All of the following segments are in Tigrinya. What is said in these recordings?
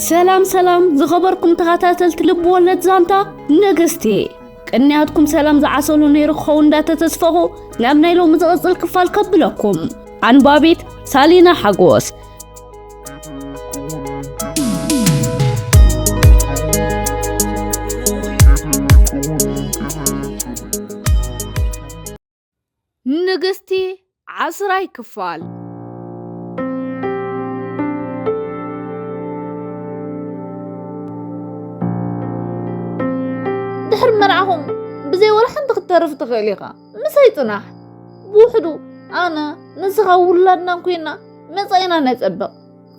ሰላም ሰላም ዝኸበርኩም ተኸታተልቲ ልብ ወለድ ዛንታ ንግስቲ፣ ቅንያትኩም ሰላም ዝዓሰሉ ነይሩ ክኸውን እንዳተተስፈኹ ናብ ናይ ሎሚ ዝቕጽል ክፋል ከብለኩም። ኣንባቢት ሳሊና ሓጎስ። ንግስቲ ዓስራይ ክፋል። ድሕሪ መርዓኹም ብዘይ ወላ ሓንቲ ክትተርፍ ትኽእል ኢኻ። ምሳይ ጽናሕ። ብውሕዱ ኣነ ንስኻ ውላድናን ኮይና መጻኢና ነጸብቕ።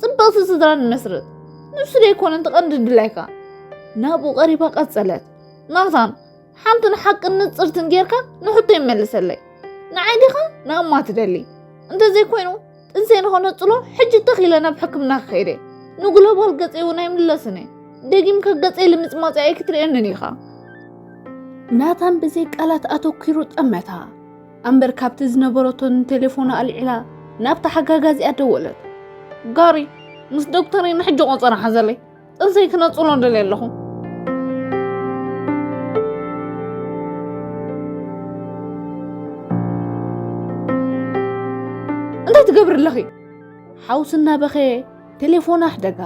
ጽብቕቲ ስድራ ንመስርት። ንሱ ደይኮነ እቲ ቀንዲ ድላይካ? ናብኡ ቀሪባ ቀጸለት። ናታን፣ ሓንትን ሓቅን ንጽርትን ጌርካ ንሕቶ ይመልሰለይ። ንዓይ ዲኻ ንኣማ ትደሊ? እንተዘይኮይኑ ጥንሰይ ንኸነጽሎ ሕጂ ተኺለ ናብ ሕክምና ክኸይደ። ንግሎባል ገጸይ እውን ኣይምለስን እየ። ደጊምካ ገጸይ ልምጽማጽ ኣይክትርእየንን ኢኻ። ናታን ብዘይ ቃላት ኣተኲሩ ጠመታ። ኣምበር ካብቲ ዝነበረቶ ንቴሌፎና ኣልዒላ ናብታ ሓጋጋዚኣ ደወለት። ጋሪ፣ ምስ ዶክተር ንሕጂ ቆጸራ ሓዘለይ። ጥንሰይ ክነጽሎ ደልየ ኣለኹ። እንታይ ትገብሪ ኣለኺ? ሓውሲ እናበኸየ ቴሌፎን ኣሕደጋ።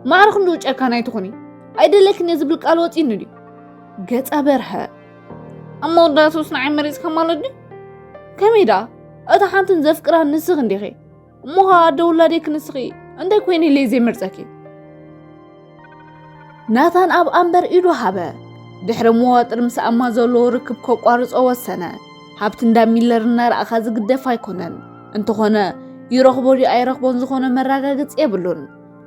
ማዕረ ክንድኡ ጨካን ኣይትኹኒ። ኣይደለክን እየ ዝብል ቃል ወጺኒ ድዩ? ገጻ በርሀ። ኣብ መወዳእታኡስ ንዓይ መሪጽካ ማለት ድዩ? ከመይ ደኣ? እታ ሓንትን ዘፍቅራን ንስኺ እንዲኺ። እሞ ኸኣ ኣደ ውላደይ ክንስኺ እንታይ ኮይነ ኢለ ዘይመርጸኪ? ናታን ኣብ ኣምበር ኢዱ ሃበ። ድሕሪ መዋጥር ምስ ኣማ ዘለዎ ርክብ ከቋርጾ ወሰነ። ሃብቲ እንዳ ሚለር እናረኣኻ ዝግደፍ ኣይኮነን። እንተኾነ ይረኽቦ ድዩ ኣይረኽቦን ዝኾነ መረጋገጺ የብሉን።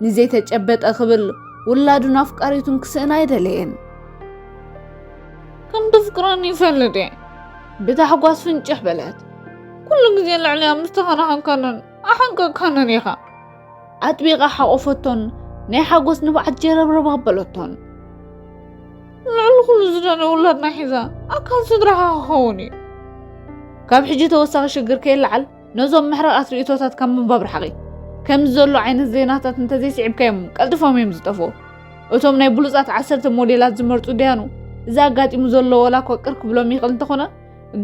ንዘይተጨበጠ ክብል ውላዱን ኣፍቃሪቱን ክስእን ኣይደለየን። ከም ተፍቅረኒ ይፈልጥ እየ። ብታሕጓስ ፍንጭሕ በለት። ኩሉ ግዜ ልዕሊኣ ምስ ተኸናኸንካንን ኣሓንቀቕካንን ኢኻ። ኣጥቢቓ ሓቖፈቶን ናይ ሓጎስ ንብዓት ጀረብረብ ኣበለቶን። ልዕሊ ኩሉ ዝደነ ውላድና ሒዛ ኣካል ስድራኻ ክኸውን እዩ። ካብ ሕጂ ተወሳኺ ሽግር ከየለዓል ነዞም ምሕራቓት ርእይቶታት ካብ ምንባብ ርሓቒ። ከምዚ ዘሎ ዓይነት ዜናታት እንተዘይስዒብካዮም ቀልጢፎም እዮም ዝጠፍኡ። እቶም ናይ ብሉጻት ዓሰርተ ሞዴላት ዝመርጹ ደያኑ እዚ ኣጋጢሙ ዘሎ ዋላ እኳ ቅር ክብሎም ይኽእል እንተኾነ፣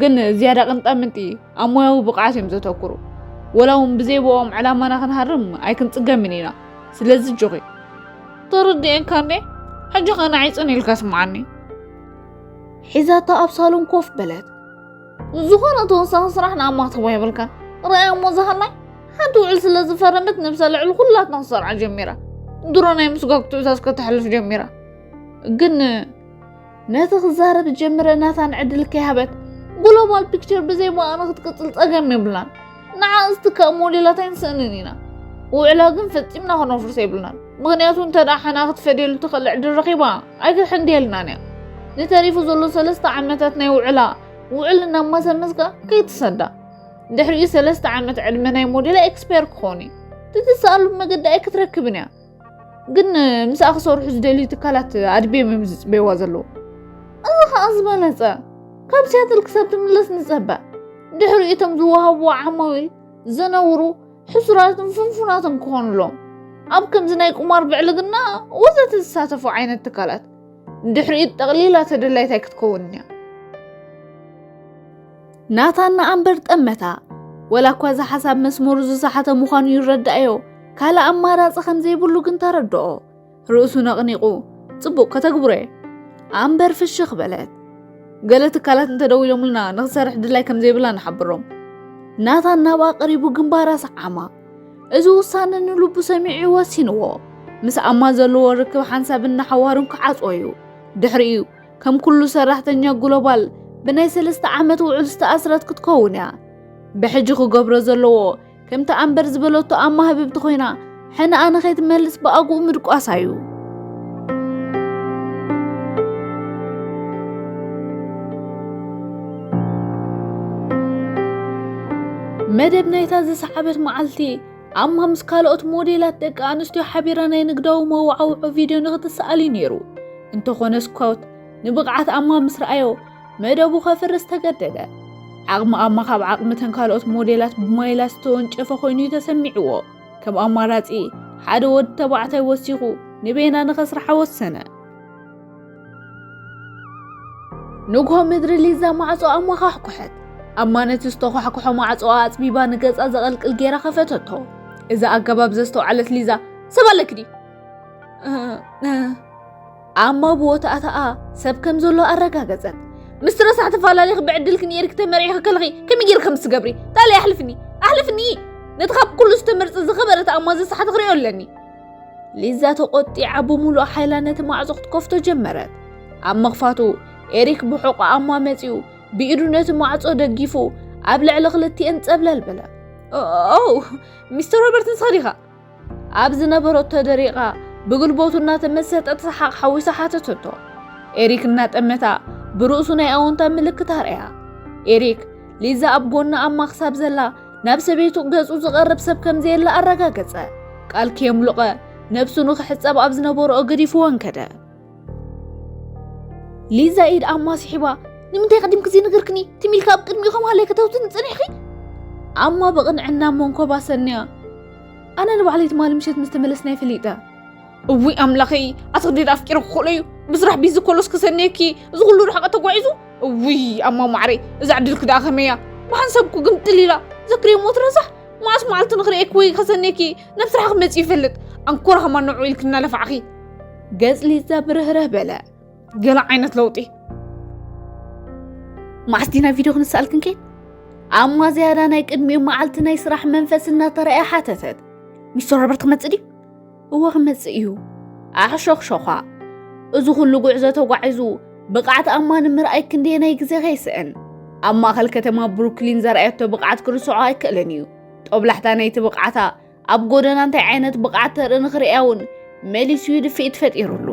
ግን ዝያዳ ቅንጣምንቲ ኣብ ሞያዊ ብቕዓት እዮም ዘተኩሩ። ወላ እውን ብዘይ ብኦም ዕላማና ክንሃርም ኣይክንጽገምን ኢና። ስለዚ ኣጆኺ። ተረዲኤካ እንዴ? ሕጂ ኸ ንዓይ ጽን ኢልካ ስምዓኒ። ሒዛታ ኣብ ሳሎን ኮፍ በለት። ዝኾነ ተወሳኺ ስራሕ ንኣማ ክትህቦ የብልካን። ርኣያ እሞ ዝሃላይ ሓንቲ ውዕል ስለ ዝፈረመት ነብሳ ልዕሊ ኩላትና ክትሰርዓ ጀሚራ። ድሮ ናይ ምስጓግ ትእዛዝ ከተሕልፍ ጀሚራ። ግን ነቲ ክዛረብ ዝጀመረ ናታን ዕድል ከይሃበት፣ ግሎባል ፒክቸር ብዘይ ብኣና ክትቅጽል ጸገም የብላን። ንዓ እዚ ትካእ ሞዴላት ኣይንስእንን ኢና። ውዕላ ግን ፈጺምና ክነፍርሶ የብልናን። ምኽንያቱ እንተ ደኣ ሓና ክትፈድየሉ ትኽእል ዕድል ረኺባ ኣይክሕንድየልናን እያ። ንተሪፉ ዘሎ ሰለስተ ዓመታት ናይ ውዕላ ውዕል እናማሰመስካ ከይትሰዳ። ድሕሪኡ ሰለስተ ዓመት ዕድመ ናይ ሞዴላ ኤክስፓየር ክኸውን እዩ። ትትስኣሉ መገዲ ኣይክትረክብን እያ። ግን ምስኣ ክሰርሑ ዝደልዩ ትካላት ኣድብዮም እዮም ዝጽበይዋ ዘለዉ። እዚ ኸኣ ዝበለጸ። ካብ ሲያትል ክሳብ ትምለስ ንጸበ። ድሕሪኡ እቶም ዝወሃብዎ ዓማዊል ዘነውሩ፣ ሕሱራትን ፍንፉናትን ክኾኑሎም፣ ኣብ ከምዚ ናይ ቁማር ብዕልግና ወዘተ ዝሳተፉ ዓይነት ትካላት። ድሕሪኡ ጠቕሊላ ተደላይታይ ክትከውን እያ። ናታን ንኣምበር ጠመታ። ወላ እኳ እዚ ሓሳብ መስመሩ ዝሰሓተ ምዃኑ ይረዳእዮ፣ ካልእ ኣማራጺ ከም ዘይብሉ ግን ተረድኦ። ርእሱ ነቕኒቑ፣ "ጽቡቕ፣ ከተግብሮ እየ።" ኣምበር ፍሽኽ በለት። "ገለ ትካላት እንተደዊሎምልና ንኽሰርሕ ድላይ ከም ዘይብላ ንሓብሮም።" ናታን ናብኣ ቀሪቡ ግንባራ ሰዓማ። እዚ ውሳነ ንልቡ ሰሚዑ ወሲንዎ። ምስ ኣማ ዘለዎ ርክብ ሓንሳብን ንሓዋሩን ክዓጽዎ እዩ። ድሕሪኡ ከም ኩሉ ሰራሕተኛ ግሎባል ብናይ ሰለስተ ዓመት ውዕል ዝተኣስረት ክትከውን እያ። ብሕጂ ክገብሮ ዘለዎ ከምቲ ኣምበር ዝበለቶ ኣማ ህብብቲ ኮይና ሕነኣ ንኸይትመልስ ብኣግኡ ምድቋሳ እዩ። መደብ ናይታ ዝሰዓበት መዓልቲ ኣማ ምስ ካልኦት ሞዴላት ደቂ ኣንስትዮ ሓቢራ ናይ ንግዳዊ መወዓውዖ ቪድዮ ንኽትሰኣል እዩ ነይሩ። እንተኾነ ስኮት ንብቕዓት ኣማ ምስ ረኣዮ መደቡ ከፍርስ ተገደደ። ዓቕሚ ኣማ ካብ ዓቕሚ ተን ካልኦት ሞዴላት ብማይላት ዝተወንጨፈ ኮይኑ እዩ ተሰሚዕዎ። ከም ኣማራጺ ሓደ ወዲ ተባዕታይ ወሲኹ ንበይና ንኸስርሓ ወሰነ። ንግሆ ምድሪ ሊዛ ማዕጾ ኣማዃሕኩሐት። ኣማ ነቲ ዝተዃሕኩሖ ማዕጾ ኣጽቢባ ንገጻ ዘቐልቅል ጌራ ከፈተቶ። እዚ ኣገባብ ዘስተውዓለት ሊዛ፣ "ሰብ ኣለኪ ድዩ?" "እ፣ እ." ኣማ ብወታእታኣ ሰብ ከም ዘሎ ኣረጋገጸት። "ምስቲ ረሳሕ ተፈላለኺ ብዕድልኪ ንኤሪክ ተመርዒኺ ከለኺ ከመይ ጌርኪ ከምዚ ትገብሪ? ታለ ኣሕልፍኒ፣ ኣሕልፍኒ! ነቲ ካብ ኩሉ ዝተመርጸ ዝኸበረ ኣማ ዘሳሓተ ክሪኦ ኣለኒ!" ሊዛ ተቖጢዓ ብምሉእ ሓይላ ነቲ ማዕጾ ክትከፍቶ ጀመረት። ኣብ ምኽፋቱ ኤሪክ ብሕቖ ኣማ መጺኡ ብኢዱ ነቲ ማዕጾ ደጊፉ ኣብ ልዕሊ ክልቲኤን ጸብለል በለ። "ኦ፣ ኦ፣ ሚስተር ሮበርት ንስኻ ዲኻ?" ኣብ ዝነበረቶ ደሪቓ ብጉልበቱ እናተመሰጠት ሰሓቕ ሓዊሳ ሓተተቶ። ኤሪክ እናጠመታ ብርእሱ ናይ ኣወንታ ምልክት ኣርኣያ። ኤሪክ ሊዛ ኣብ ጎና ኣማ ክሳብ ዘላ ናብ ሰበይቱ ገጹ ዝቐርብ ሰብ ከም ዘየለ ኣረጋገጸ። ቃል ከየምሉቐ ነብሱ ንኽሕጸብ ኣብ ዝነበሮ ገዲፍወን ከደ። ሊዛ ኢድ ኣማ ስሒባ፣ "ንምንታይ ቀዲምኪ ዘይነገርክኒ? ትም ኢልካ ኣብ ቅድሚኡ ከም ሃላይ ከተውትኒ ጸኒሕኪ?" ኣማ ብቕንዕና መንኮባ ሰንያ፣ "ኣነ ንባዕለይ ትማሊ ምሸት ምስ ተመለስና ፈሊጠ." "እውይ ኣምላኸይ፣ ኣስገዲደ ኣፍቂረ ክኽእሎ እዩ። ብስራሕ ቢዚ ኮሎስ ክሰንየኪ፣ እዚ ኩሉ ርሕቀት ተጓዒዙ? እውይ ኣማ ማዕረይ፣ እዛ ዕድልኪ ደኣ ከመይ እያ? ብሓንሳብ እኮ ግምጥል ኢላ። ዘክርዮ ሞት ረሳሕ፣ መዓስ መዓልቲ ንኽርእየኪ ወይ ከሰንየኪ ናብ ስራሕ ክመጽእ ይፈልጥ። ኣንኮራ ከማን ንዕኡ ኢልኪ እናለፋዕኺ?" ገጽ ሊዛ ብርህርህ በለ። "ገለ ዓይነት ለውጢ?" "መዓስ ዲና ቪድዮ ክንስኣል ክንከይድ?" ኣማ ዝያዳ ናይ ቅድሚኡ መዓልቲ ናይ ስራሕ መንፈስ እናተረኣየ ሓተተት። "ሚስተር ሮበርት ክመጽእ ድዩ?" "እወ ክመጽእ እዩ።" ኣሕሾኽሾኻ። እዚ ኩሉ ጉዕዞ ተጓዒዙ ብቕዓት ኣማ ንምርኣይ ክንደየናይ ግዜ ከይስእን። ኣብ ማእከል ከተማ ብሩክሊን ዘርኣየቶ ብቕዓት ክርስዖ ኣይክእልን እዩ። ጦብላሕታ ናይቲ ብቕዓታ ኣብ ጎደና እንታይ ዓይነት ብቕዓት ተርኢ ንኽርእያ እውን መሊሱ እዩ ድፍኢት ፈጢሩሉ።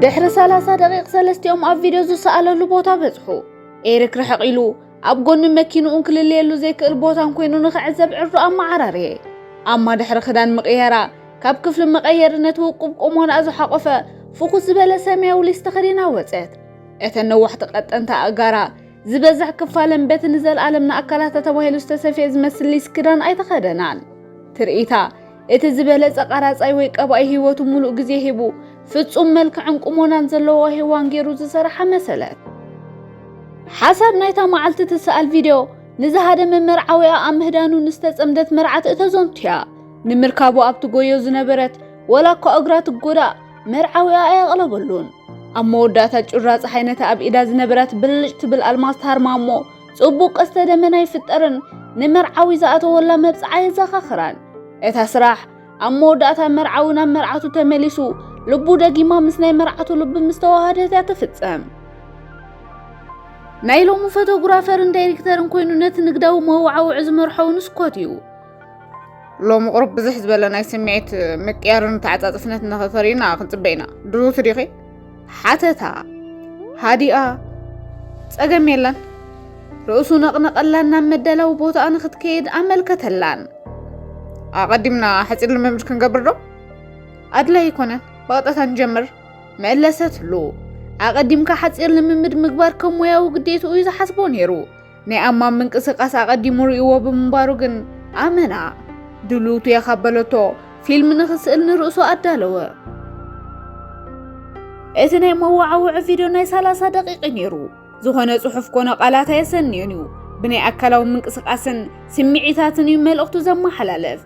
ድሕሪ ሰላሳ ደቂቕ ሰለስቲኦም ኣብ ቪድዮ ዝሰኣለሉ ቦታ በጽሑ። ኤሪክ ርሕቕ ኢሉ ኣብ ጎኒ መኪንኡ ክልለየሉ ዘይክእል ቦታን ኮይኑ ንኽዕዘብ ዕርዱ ኣመዓራረየ። ኣማ ድሕሪ ክዳን ምቕያራ ካብ ክፍሊ መቐየሪ ነቲ ውቁብ ቁሞናኣ ዝሓቖፈ ፍኹስ ዝበለ ሰማያዊ ሊስ ተኸዲና ወጸት። እተን ነዋሕቲ ቀጠንታ ኣእጋራ ዝበዝሕ ክፋለን በቲ ንዘለኣለም ንኣካላታ ተባሂሉ ዝተሰፍየ ዝመስል ሊስ ክዳን ኣይተኸደናን። ትርኢታ እቲ ዝበለጸ ቀራጻይ ወይ ቀባኢ ህይወቱ ምሉእ ግዜ ሂቡ ፍጹም መልክዕን ቁሞናን ዘለዎ ሄዋን ገይሩ ዝሰርሓ መሰለት። ሓሳብ ናይታ መዓልቲ ትሰኣል ቪድዮ ንዝሃደመ መርዓዊኣ ኣብ ምህዳኑ ንዝተጸምደት መርዓት እተዘንቱያ። ንምርካቡ ኣብ ትጎዮ ዝነበረት ወላ እኳ እግራ ትጎዳእ መርዓዊኣ ኣየቕለበሉን። ኣብ መወዳእታ ጩራ ጸሓይ ነታ ኣብ ኢዳ ዝነበረት ብልጭ ትብል ኣልማዝ ትሃርማ እሞ ጽቡቕ ቀስተ ደመና ይፍጠርን ንመርዓዊ ዝኣተወላ መብጽዓ የዘኻኽራን። እታ ስራሕ ኣብ መወዳእታ መርዓዊ ናብ መርዓቱ ተመሊሱ ልቡ ደጊማ ምስ ናይ መርዓቱ ልቢ ምስ ተዋሃደት እያ ትፍጸም። ናይ ሎሚ ፎቶግራፈርን ዳይሬክተርን ኮይኑ ነቲ ንግዳዊ መወዓውዒ ዝመርሖ እውን ስኮት እዩ። ሎሚ ቁሩብ ብዝሕ ዝበለ ናይ ስምዒት ምቅያርን ተዓጻጽፍነትን ንኸተርእዩና ክንጽበ ኢና። ድሩት ዲኺ? ሓተታ። ሃዲኣ፣ ጸገም የለን። ርእሱ ነቕነቐላን ናብ መዳለዊ ቦታኣ ንኽትከይድ ኣመልከተላን። ኣቐዲምና ሓጺር ልምምድ ክንገብር ዶ? ኣድላይ ኣይኮነን፣ ብቐጥታ ንጀምር፣ መለሰትሉ። ኣቐዲምካ ሓጺር ልምምድ ምግባር ከም ሞያዊ ግዴትኡ እዩ ዝሓስቦ ነይሩ። ናይ ኣማ ምንቅስቃስ ኣቐዲሙ ርእይዎ ብምንባሩ ግን ኣመና። ድልውቱ እየ ካብ በለቶ፣ ፊልም ንኽስእል ንርእሱ ኣዳለወ። እቲ ናይ መወዓውዒ ቪድዮ ናይ ሰላሳ ደቂቕ እዩ ነይሩ። ዝኾነ ጽሑፍ ኮነ ቃላት ኣየሰንዮን እዩ። ብናይ ኣካላዊ ምንቅስቃስን ስምዒታትን እዩ መልእኽቱ ዘመሓላልፍ።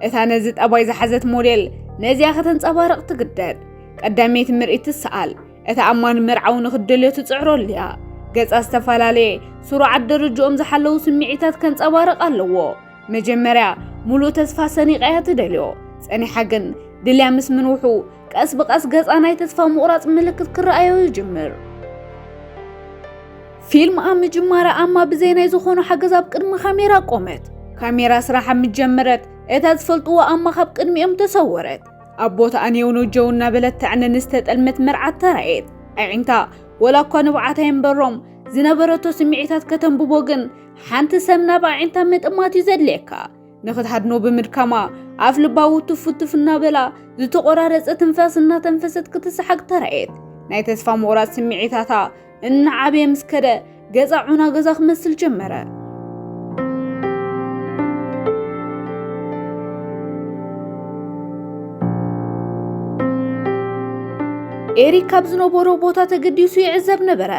እታ ነዚ ጠባይ ዝሓዘት ሞዴል ነዚኣ ከተንጸባርቕ ትግደድ። ቀዳመይቲ ምርኢት ትሰኣል። እታ ኣማ ንመርዓዊ ንኽትደልዮ ትጽዕረሉ እያ። ገጻ ዝተፈላለየ ስሩዓት ደረጃኦም ዝሓለዉ ስምዒታት ከንጸባርቕ ኣለዎ። መጀመርያ፣ ምሉእ ተስፋ ሰኒቓ እያ ትደልዮ። ጸኒሓ ግን፣ ድልያ ምስ ምንውሑ፣ ቀስ ብቐስ ገጻ ናይ ተስፋ ምቑራጽ ምልክት ክረኣዮ ይጅምር። ፊልም ኣብ ምጅማራ ኣማ ብዘይ ናይ ዝኾኑ ሓገዝ ኣብ ቅድሚ ካሜራ ቆመት። ካሜራ ስራሕ ኣብ ምጀመረት፣ እታ ዝፈልጥዋ ኣማ ካብ ቅድሚኦም ተሰወረት። ኣብ ቦታኣ ኔው ኖ ጀው እናበለት ተዕንን ዝተጠልመት መርዓት ተራእየት። ኣዒንታ፣ ወላ እኳ ንብዓት ኣየንበሮም፣ ዝነበረቶ ስምዒታት ከተንብቦ ግን፣ ሓንቲ ሰብ ናብ ኣዒንታ ምጥማት እዩ ዘድልየካ። ንኽትሃድኖ ብምድካማ፣ ኣፍ ልባ ውትፍ ውትፍ እናበላ፣ ዝተቖራረጸ ትንፋስ እናተንፈሰት ክትሰሓግ ተራእየት። ናይ ተስፋ ምቑራጽ ስምዒታታ እናዓበየ ምስ ከደ፣ ገዛ ዑና ገዛ ክመስል ጀመረ። ኤሪክ ካብ ዝነበሮ ቦታ ተገዲሱ ይዕዘብ ነበረ።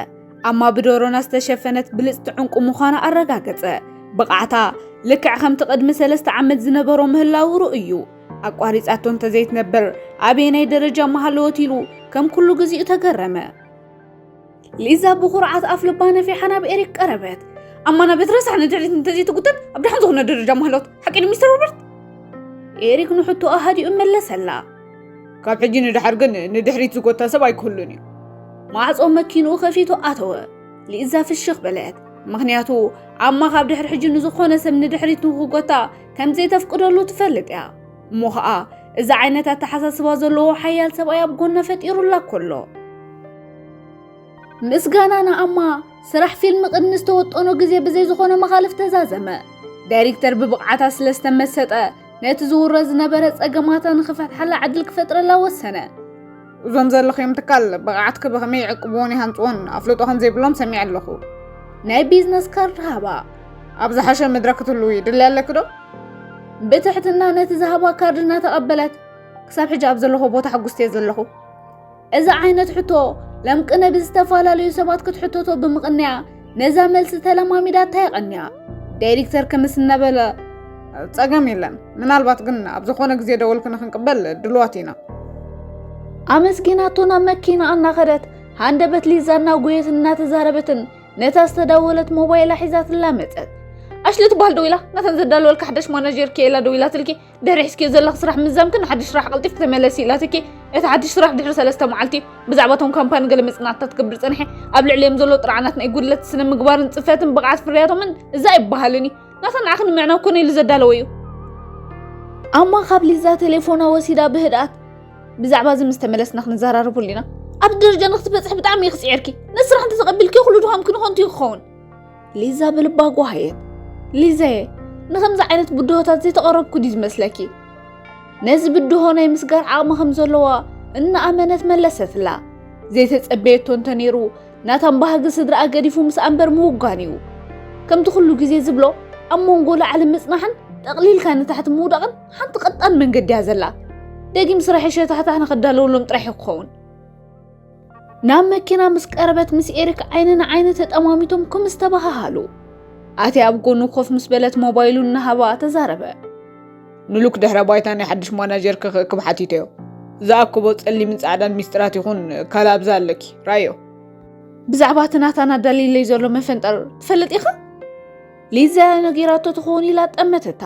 ኣማ ብደሮና ዝተሸፈነት ብልጽቲ ዕንቁ ምዃና ኣረጋገጸ። ብቕዓታ ልክዕ ከምቲ ቅድሚ ሰለስተ ዓመት ዝነበሮ ምህላው ርእዩ። ኣቋሪጻቶ እንተዘይትነብር ኣበየናይ ደረጃ ምሃለወት ኢሉ ከም ኩሉ ግዜኡ ተገረመ። ሊዛ ብኹርዓት ኣፍ ልባ ነፊሓ ናብ ኤሪክ ቀረበት። ኣማ ናበት ረሳሕ ንድሕሪት እንተዘይትጉተት ኣብ ደሓን ዝኾነ ደረጃ ምሃለወት። ሓቂ ድዩ ሚስተር ሮበርት? ኤሪክ ንሕቶኣ ሃዲኡ መለሰላ። ካብ ሕጂ ንድሓር ግን ንድሕሪት ዝጎታ ሰብ ኣይክህሉን እዩ። ማዕጾ መኪንኡ ከፊቱ ኣተወ። ሊዛ ፍሽኽ በለት። ምኽንያቱ ኣማ ካብ ድሕሪ ሕጂ ንዝኾነ ሰብ ንድሕሪት ንክጎታ ከም ዘይተፍቅደሉ ትፈልጥ እያ። እሞ ኸኣ እዚ ዓይነት ኣተሓሳስባ ዘለዎ ሓያል ሰብኣይ ኣብ ጎና ፈጢሩላ ኮሎ። ምስጋና ንኣማ ስራሕ ፊልም ቅድሚ ዝተወጠኖ ግዜ ብዘይ ዝኾነ መኻልፍ ተዛዘመ። ዳይሬክተር ብብቕዓታ ስለ ዝተመሰጠ ነቲ ዝውረ ዝነበረ ጸገማታ ንኽፈትሓላ ዕድል ክፈጥረላ ወሰነ። እዞም ዘለኽዮም ትካል ብቕዓትኪ ብኸመይ ይዕቅብዎን ይሃንጽዎን ኣፍልጦ ከም ዘይብሎም ሰሚዐ ኣለኹ። ናይ ቢዝነስ ካርድ ሃባ። ኣብ ዝሓሸ መድረኽ ክትህልዊ ድልያ ኣለኪ ዶ? ብትሕትና ነቲ ዝሃባ ካርድ እናተቐበለት፣ ክሳብ ሕጂ ኣብ ዘለኹ ቦታ ሕጉስቲ እየ ዘለኹ። እዚ ዓይነት ሕቶ ለም ቅነ ብዝተፈላለዩ ሰባት ክትሕተቶ ብምቕንያ ነዛ መልሲ ተለማሚዳታ የቐንያ። ዳይሬክተር ክምስ እናበለ፣ ጸገም የለን፣ ምናልባት ግን ኣብ ዝኾነ ግዜ ደወልኪ ንኽንቅበል ድልዋት ኢና። ኣመስጊናቶ ናብ መኪና እናኸደት ሃንደበት ሊዛ እናጎየት እናተዛረበትን ነታ ዝተዳወለት ሞባይላ ሒዛትላ መጸት። ኣሽሊ ትበሃል ደዊላ፣ ናተን ዘዳለወልካ ሓዳሽ ማናጀር ከየላ ደዊላትልኪ፣ ድሕሪ ሒዝኪዮ ዘለኺ ስራሕ ምዛምኪ ንሓድሽ ስራሕ ቀልጢፍኪ ተመለሲ ኢላትኪ። እቲ ሓድሽ ስራሕ ድሕሪ ሰለስተ መዓልቲ እዩ። ብዛዕባ እቶም ካምፓኒ ገለ መጽናዕትታት ክገብር ጸኒሐ፣ ኣብ ልዕሊኦም ዘሎ ጥርዓናት ናይ ጉድለት ስነ ምግባርን ጽፈትን ብቕዓት ፍርያቶምን እዛ ኣይበሃልን እዩ። ናታ ንዓኺ ንምዕናው ኮነ ኢሉ ዘዳለወ እዩ። ኣማ ካብ ሊዛ ቴሌፎና ወሲዳ ብህድኣት፣ ብዛዕባ እዚ ምስ ተመለስና ክንዘራረበሉ ኢና። ኣብዚ ደረጃ ንክትበጽሒ ብጣዕሚ ኢኺ ጽዒርኪ። ነቲ ስራሕ እንተተቐቢልክዮ ኩሉ ድኻምኪ ንኸንቱ እዩ ክኸውን። ሊዛ ብልባ ጓሃየት። ሊዛየ፣ ንኸምዚ ዓይነት ብድሆታት ዘይተቐረብኩ ድዩ ዝመስለኪ? ነዚ ብድሆ ናይ ምስጋር ዓቕሚ ከም ዘለዋ እናኣመነት መለሰትላ። ዘይተጸበየቶ እንተነይሩ፣ ናታን ባህጊ ስድራኣ ገዲፉ ምስኣ እምበር ምውጋን እዩ። ከምቲ ኩሉ ግዜ ዝብሎ፣ ኣብ መንጎ ላዕሊ ምጽናሕን ጠቕሊልካ ንታሕቲ ምውዳቕን ሓንቲ ቀጣን መንገዲ እያ ዘላ። ደጊም ስራሕ ሸታሕታሕ ንኸዳለወሎም ጥራሕ እዩ ክኸውን። ናብ መኪና ምስ ቀረበት ምስ ኤሪክ ዓይኒ ንዓይኒ ተጠማሚቶም ክምስ ተበሃሃሉ። ኣቲ ኣብ ጎኑ ኮፍ ምስ በለት ሞባይሉ እናሃባ ተዛረበ። ንሉክ ድሕረ ባይታ ናይ ሓድሽ ማናጀር ክኽእክብ ሓቲተዮ። ዝኣክቦ ጸሊምን ጻዕዳን ሚስጥራት ይኹን ካልእ ኣብዛ ኣለኪ፣ ራዮ። ብዛዕባ እቲ ናታን ኣዳልይለይ ዘሎ መፈንጠር ትፈልጥ ኢኻ? ሊዛ ነጊራቶ ትኸውን ኢላ ጠመተታ።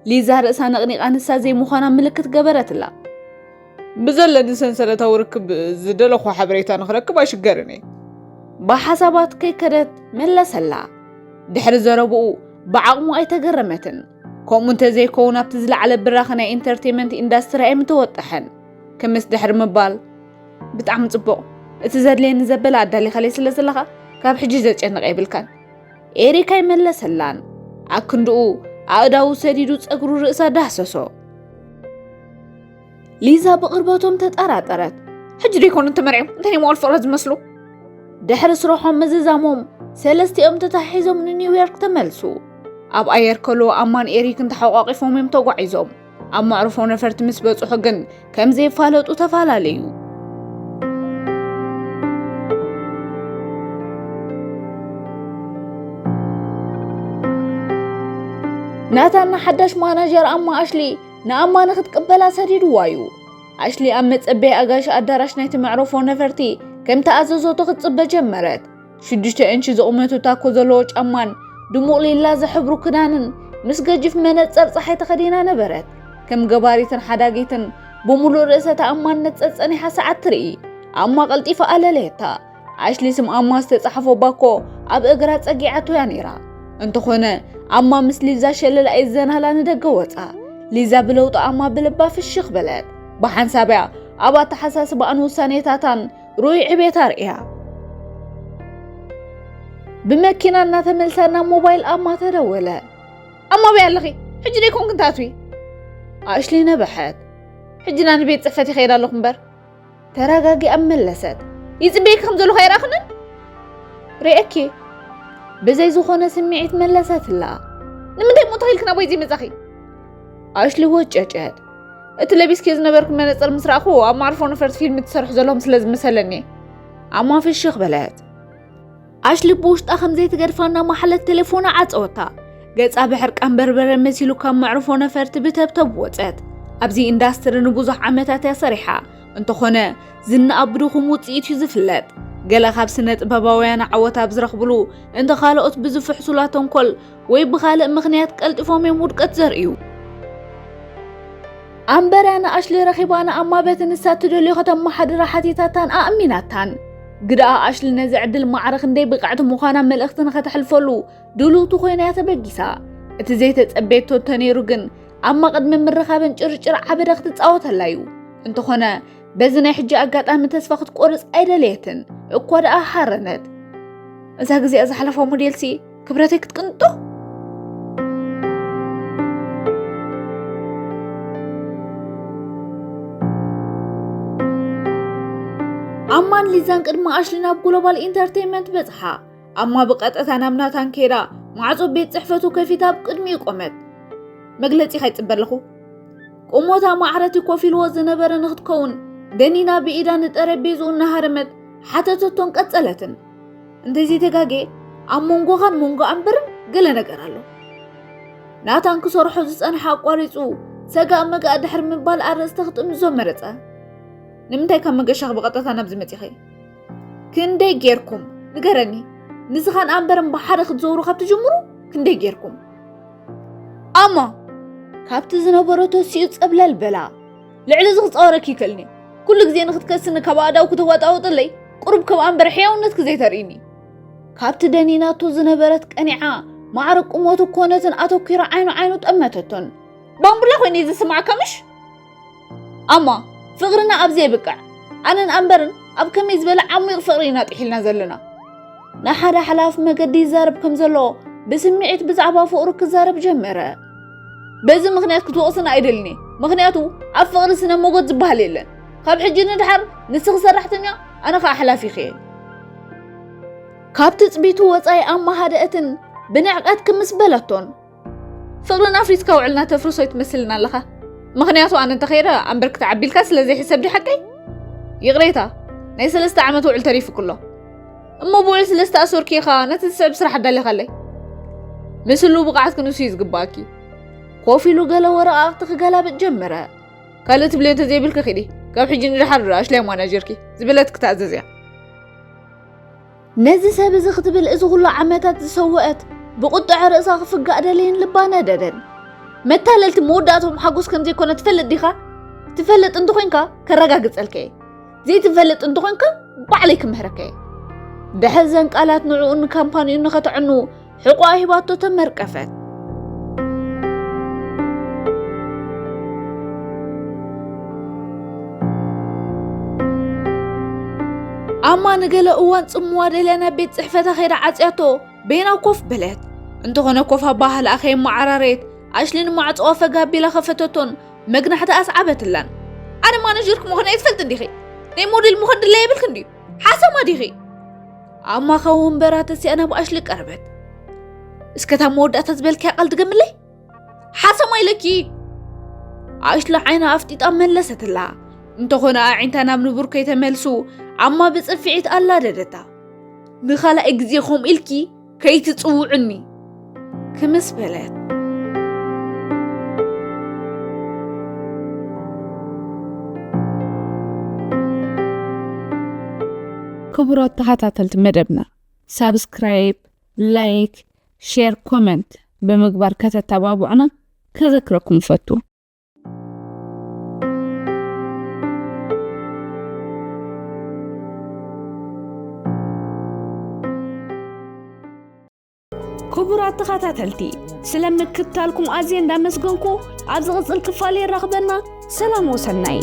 ሊዛ ርእሳ ነቕኒቓ ንሳ ዘይምዃና ምልክት ገበረትላ። ብዘለኒ ሰንሰለታዊ ርክብ ዝደለኹ ሓበሬታ ንኽረክብ ኣይሽገርን እየ። ብሓሳባት ከይከደት መለሰላ። ድሕሪ ዘረብኡ ብዓቕሙ ኣይተገረመትን። ከምኡ እንተዘይከውን ኣብቲ ዝለዓለ ብራኸ ናይ ኢንተርቴይመንት ኢንዳስትሪ ኣይምተወጠሐን። ክምስ ድሕሪ ምባል፣ ብጣዕሚ ጽቡቕ፣ እቲ ዘድልየኒ ዘበለ ኣዳሊኻለይ ስለ ዘለኻ ካብ ሕጂ ዘጨንቕ የብልካን። ኤሪክ ኣይመለሰላን። ኣክንድኡ ኣእዳዉ ሰዲዱ ጸጉሩ ርእሳ ዳህሰሶ። ሊዛ ብቕርበቶም ተጠራጠረት። ሕጂ ዶ ይኮኑ ተመርዕዮም? እንታይ ናይ መዋል ፍቕረት ዝመስሉ? ድሕሪ ስርሖም ምዝዛሞም ሰለስቲኦም ተታሒዞም ንኒውዮርክ ተመልሱ። ኣብ ኣየር ከለዉ ኣማን ኤሪክን ተሓቋቒፎም እዮም ተጓዒዞም። ኣብ መዕርፎ ነፈርቲ ምስ በጽሑ ግን ከም ዘይፋለጡ ተፈላለዩ። ናታን ንሓዳሽ ማናጀር ኣማ ኣሽሊ ንኣማ ንኽትቅበላ ሰዲድዋ እዩ። ኣሽሊ ኣብ መጸበይ ኣጋይሽ ኣዳራሽ ናይቲ መዕረፎ ነፈርቲ ከም ተኣዘዞቶ ክትጽበ ጀመረት። ሽዱሽተ እንቺ ዝቑመቱ ታኮ ዘለዎ ጫማን ድሙቕ ሊላ ዝሕብሩ ክዳንን ምስ ገጅፍ መነጸር ጸሓይ ተኸዲና ነበረት። ከም ገባሪትን ሓዳጊትን ብምሉእ ርእሰ ተኣማንነት ጸጸኒሓ ሰዓት ትርኢ። ኣማ ቀልጢፋ ኣለለየታ። ኣሽሊ ስም ኣማ ዝተጻሕፎ ባኮ ኣብ እግራ ጸጊዓቶ እያ ነይራ። እንተኾነ ኣማ ምስ ሊዛ ሸለል ኣይዘናላ ንደገ ወጻ። ሊዛ ብለውጢ ኣማ ብልባ ፍሽኽ በለት። ብሓንሳብ እያ ኣብ ኣተሓሳስባኣን ውሳኔታታን ርኡይ ዕቤት ኣርእያ። ብመኪና እናተመልሳ ናብ ሞባይል ኣማ ተደወለ። ኣማ ኣበይ ኣለኺ? ሕጂ ዶ ኣይኮንክን ትኣትዊ? ኣሽሊ ነበሐት። ሕጂ ናብ ቤት ጽሕፈት ይኸይድ ኣለኹ እምበር። ተረጋጊኣ መለሰት። ይጽበየኪ ከም ዘለኹ ኣይረኣኽንን? ርእየኪ። ብዘይ ዝኾነ ስምዒት መለሰትላ። ንምንታይ እሞ ተኺልክና ወይ ዘይመጻኺ? ኣሽሊ ወጨጨት። እቲ ለቢስኪ ዝነበርኩ መነጽር ምስ ረኣኹ ኣብ ማዕርፎ ነፈርቲ ፊልም ትሰርሑ ዘለኹም ስለ ዝመሰለኒ። ኣማ ፍሽኽ በለት። ኣሽሊ ብውሽጣ ከም ዘይትገድፋ እናማሓለት ቴሌፎና ዓጸወታ። ገጻ ብሕርቃን በርበረ መሲሉ ካብ መዕርፎ ነፈርቲ ብተብተብ ወጸት። ኣብዚ ኢንዳስትሪ ንብዙሕ ዓመታት እያ ሰሪሓ። እንተኾነ ዝናኣ ብድኹም ውጽኢት እዩ ዝፍለጥ። ገለ ካብ ስነ ጥበባውያን ዓወት ኣብ ዝረኽብሉ፣ እንተ ካልኦት ብዝፍሕሱላ ተንኮል ወይ ብኻልእ ምኽንያት ቀልጢፎም እዮም ውድቀት ዘርእዩ። ኣምበርያ ንኣሽሊ ረኺባ ንኣማ በቲ ንሳ ትደልዮ ከተመሓድራ ሓቲታታን ኣእሚናታን። ግደኣ ኣሽሊ ነዚ ዕድል ማዕረ ክንደይ ብቕዕቲ ምዃና መልእኽቲ ንኸተሕልፈሉ ድልውቲ ኮይና እያ ተበጊሳ። እቲ ዘይተጸበየቶ እንተነይሩ ግን ኣማ ቅድሚ ምርኻበን ጭርጭር ዓበደ ክትጻወተላ እዩ። እንተኾነ በዚ ናይ ሕጂ ኣጋጣሚ ተስፋ ክትቆርጽ ኣይደለየትን። እኳ ደኣ ሓረነት። እዛ ግዜኣ ዝሓለፋ ሞዴልሲ ክብረተይ ክትቅንጦ። ኣማን ሊዛን ቅድሚ ኣሽሊ ናብ ግሎባል ኢንተርቴይንመንት በጽሓ። ኣማ ብቐጥታ ናብ ናታን ከይዳ ማዕጾ ቤት ጽሕፈቱ ከፊታ ኣብ ቅድሚኡ ቆመት። መግለጺ ከይጽበ ኣለኹ። ቁሞታ ማዕረቲ ኮፍ ኢልዎ ዝነበረ ንክትከውን ደኒና ብኢዳ ንጠረጴዝኡ እናሃረመት ሓተተቶን ቀጸለትን። እንተዘይተጋጌ ኣብ መንጎኻን መንጎ ኣምበርን ገለ ነገር ኣሎ። ናታን ክሰርሖ ዝጸንሐ ኣቋሪጹ ሰጋእ መጋእ ድሕሪ ምባል ኣርእስቲ ክጥምዞ መረጸ። ንምንታይ ካብ መገሻኺ ብቐጥታ ናብዚ መጺኺ? ክንደይ ጌርኩም? ንገረኒ። ንስኻን ኣምበርን ብሓደ ክትዘውሩ ካብ ትጅምሩ ክንደይ ጌርኩም? ኣማ ካብቲ ዝነበሮ ተሲኡ ጸብለል በላ። ልዕሊ እዚ ክጻወረኪ ይክእልኒ። ኩሉ ግዜ ንክትከስኒ ካብ ኣእዳው ክተዋጣውጥለይ ቁሩብ ከም ኣምበር ሕያውነትኪ ዘይተርእይኒ። ካብቲ ደኒናቶ ዝነበረት ቀኒዓ ማዕረ ቁመቱ ኮነትን ኣተኲራ ዓይኑ ዓይኑ ጠመተቶን። ባምቡላ ኮይነ ዝስማዓካ ምሽ? ኣማ ፍቕርና ኣብዚ የብቅዕ። ኣነን ኣምበርን ኣብ ከመይ ዝበለ ዓሚቕ ፍቕሪ ኢና ጥሒልና ዘለና። ንሓደ ሓላፍ መገዲ ይዛረብ ከም ዘሎ ብስምዒት ብዛዕባ ፍቕሩ ክዛረብ ጀመረ። በዚ ምኽንያት ክትወቕስና ኣይደልን እየ። ምኽንያቱ ኣብ ፍቕሪ ስነ ሞጎት ዝበሃል የለን። ካብ ሕጂ ንድሓር ንስኺ ሰራሕተኛ፣ ኣነ ኸኣ ሓላፊኺ እየ። ካብ ትጽቢቱ ወጻኢ ኣማ ሃደአትን ብንዕቀት ክምስ በለቶን። ፍቕርና ኣፍሪስካ ውዕልና ተፍርሶ ይትመስልና ኣለኻ። ምኽንያቱ ኣነ እንተኸይረ ኣምበር ክትዓቢ ኢልካ ስለ ዘይሕሰብ ድዩ ሓቀይ? ይቕሬታ፣ ናይ ሰለስተ ዓመት ውዕል ተሪፉኪ ኣሎ። እሞ ብውዕል ስለ ዝተኣሰርኪ ኢኻ ነቲ ዝስዕብ ስራሕ ኣዳሊኻለይ። ምስ ህሉው ብቕዓት ክንሱ እዩ ዝግባኣኪ። ኮፍ ኢሉ ገለ ወረቓቕቲ ክገላብጥ ጀመረ። ካልእ ትብልዮ እንተዘይብልኪ ኺዲ፣ ካብ ሕጂ ንድሓር ኣሽላይ ማናጀርኪ ዝበለትኪ ትኣዘዝ እያ። ነዚ ሰብ እዚ ክትብል እዚ ኩሉ ዓመታት ዝሰወአት ብቁጥዐ ርእሳ ክፍጋእ ደለየን ልባ ነደደን። መታለልቲ መወዳእቶም ሓጎስ ከም ዘይኮነ ትፈልጥ ዲኻ? ትፈልጥ እንተኾይንካ ከረጋግጸልካ እየ። ዘይትፈልጥ እንተኾይንካ ባዕለይ ክምህረካ እየ። ድሕሪ ዘን ቃላት ንዕኡን ንካምፓኒኡን ንኸተዕኑ ሕቖኣ ሂባቶ ተመርቀፈት። ኣማ ንገለ እዋን ጽምዋ ደልያ ናብ ቤት ጽሕፈታ ከይዳ ዓጽያቶ በይና ኮፍ በለት። እንተኾነ ኮፍ ኣባህልኣ ከየመዓራረየት ኣሽሊ ንማዕጾኣ ፈግ ኣቢላ ከፈተቶን መግናሕቲ ኣስዓበትላን። ኣነ ማነጀርኪ ምዃነይ ኣይትፈልጥን ዲኺ? ናይ ሞዴል ምዃን ድላይ የብልክን ድዩ? ሓሰማ ዲኺ? ኣማ ካብ ወንበራ ተሲኣ ናብ ኣሽሊ ቀረበት። እስከ እታ መወዳእታ ዝበልክያ ቃል ድገምለይ? ሓሰማ ኢለኪ። ኣሽሊ ዓይና ኣፍጢጣ መለሰትላ። እንተኾነ ኣዒንታ ናብ ንቡር ከይተመልሱ ኣማ ብጽፍዒት ኣላደደታ። ንኻልኣይ ግዜ ከምኡ ኢልኪ ከይትጽውዕኒ ክምስ በለት። ክቡራት ተኸታተልቲ መደብና ሳብስክራይብ፣ ላይክ፣ ሼር፣ ኮመንት ብምግባር ከተተባብዑና ከዘክረኩም እፈቱ። ክቡራት ተኸታተልቲ፣ ስለ ምክትታልኩም ኣዝየ እንዳመስገንኩ፣ ኣብ ዝቕጽል ክፋል የራኽበና። ሰላም ወሰናይ።